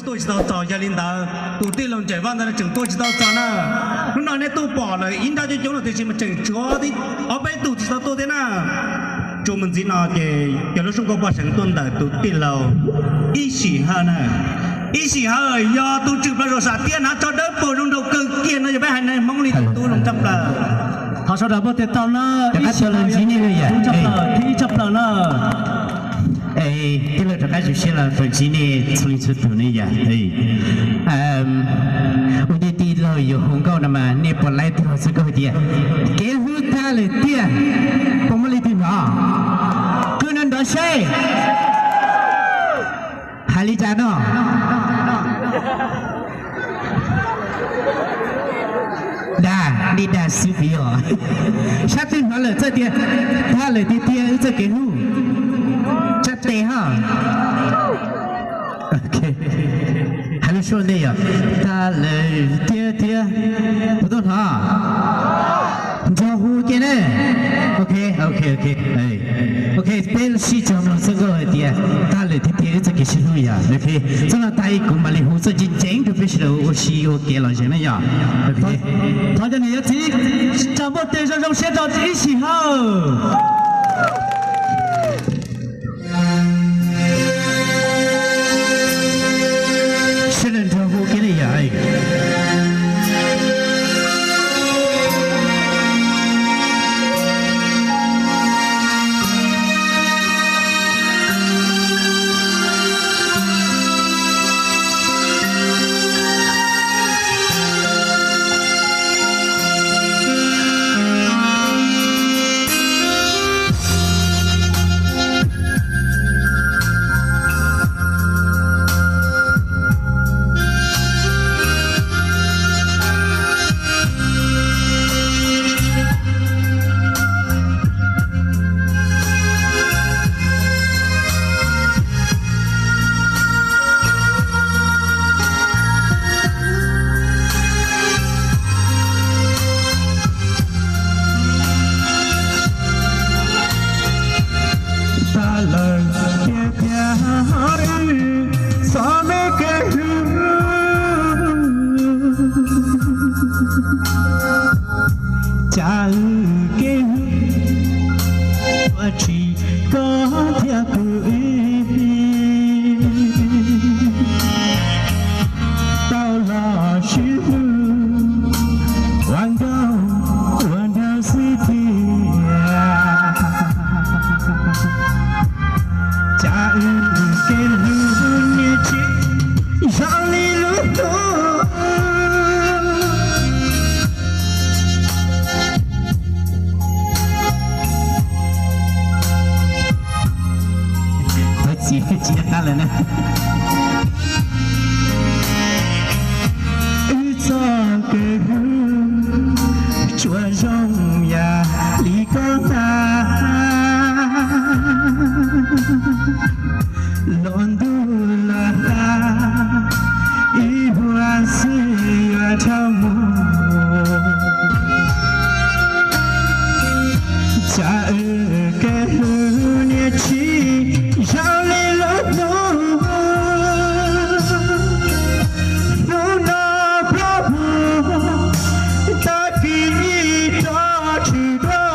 Tuaj tsis tau txog, yog li ntawd tus tij laug Ntsaim Vaj ntawd tseem tuaj tsis tau txog na. Hnub no nej tuaj pom lawm ib nrab coob coob los tiam sis mas tseem tshuav ob peb tus tsis tau tuaj thiab na. Tsuas mus ntxiv no ces cov lub suab nkauj poj seev tuaj ntawm tus tij laug Ib Sim Hawj na. Ib Sim Hawj yog tus tswm plaws zaum sam thiab hnav tso dawb paug zoo nraug kawg kiag no, yog peb haiv neeg Hmoob li tus tub zoo tshaj plaws. Thov sau nrog peb tias tau na, Ib Sim Hawj yog tus tshaj plaws, thib ib tshaj plaws na. Tij laug rov qab zoo siab los tau ntsib nej txhua leej txhua tus ne yom. Ua ntej tij laug yuav hu nkauj no mas nej puas laib tij laug txoj nkauj hais tias kev hlub tag lawm tiag, puas muaj leej twg hnov? Qw nrov nrov seb. Hais li cas no? Dag, nej dag xwb tiag os. Sab twg hnov lawm txawj tias tag lawm tiag tiag wb txoj kev hlub? Tsa tes ho. Hais lub suab ntej yom, tag lawm tiag tiag. Puas tau hnov? Nrog hu ke ne. Ok, ok, ok. Ok, peb sib tso mloog txoj nkauj hais tias tag lawm tiag tiag wb txoj kev sib hlub yom. Ok, txoj no tag kuv mam li hu txoj ntseeg ntseeg rau peb sawv daws ua si ua kev lom zem na yom. Thov cov niam yawm txiv tsa npuaj tes zoo zoo siab rau Ib Sim Hawj. Sawv daws nrog hu ke ne yom. Tag lawm tiag tiag, txhob me kev hlub, cas wb kev hlub ua tsis koj thiab kuv tau los sib hlub ua nkauj ua nraug xwb tiag. Cas wb kev hlub niaj tsis zoo li lub hnub. Txiv tsis nyob qab lawm na. Wb txoj kev hlub tsuas zoo yam li koj ntag. Los ntuj los tag, ib vuag xwb yuav dhau mus. Cas wb kev hlub niaj tsis zoo li lub hnub. Hnub no plaub hau, tag kis rov tsis dua.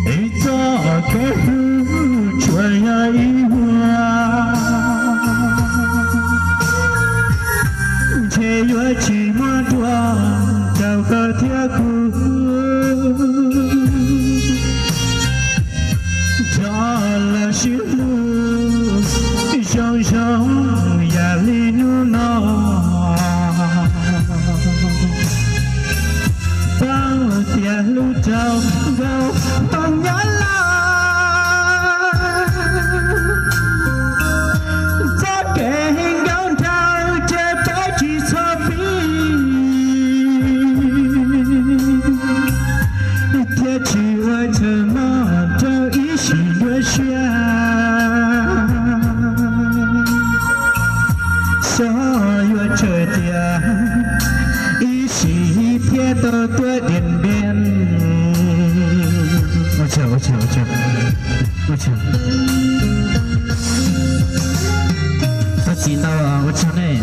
Wb txoj kev hlub tsuas yog ib vuag, ntshe yuav tsis muaj dua rau koj thiab kuv. Rov los sib hlub zoo zoo yam li hnub no. Paub tias hlub rau nkauj hmoov nyob lawm, txoj kev nkauj nraug ces peb tsis txhob pib, thiaj tsis ua chaw mog rau ib sim dua siab. Ua tsaug nej.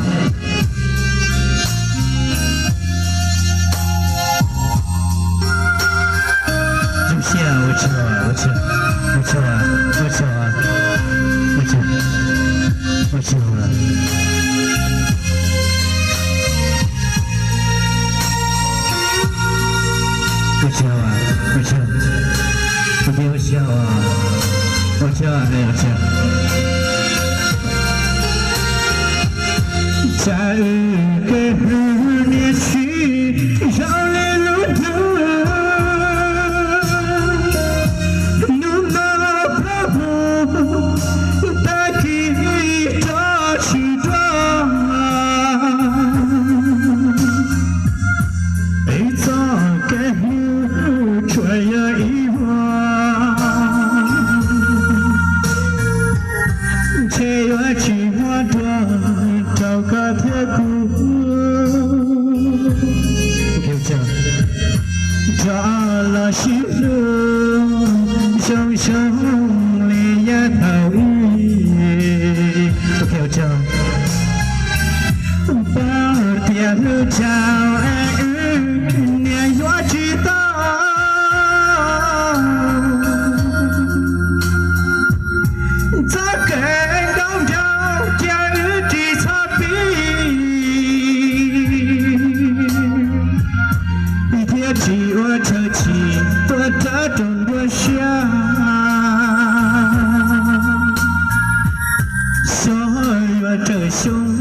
Zoo siab, ua tsaug, ua tsaug, ua tsaug, ua tsaug, ua tsaug, ua tsaug. Ua tsaug, ua tsaug, ua tsaug, ua tsaug, ua tsaug. Tsam wb kev hlub niaj tsis zoo li lub ntuj, hnub no plaub hau tag kis rov tsis dua. Wb txoj kev hlub tsuas yog ib vuag, ntshe yuav tsis muaj dua rau koj thiab kuv. Rov los sib hlub zoo zoo li yav thaum ub. Paub tias hlub tshaj es wb niam yuav tsis tau. Txoj kev nkauj nraug cia wb tsis txhob pib, thiaj tsis ua raws txim tuaj rawv rau nruab siab. Xyov yuav raws xyoo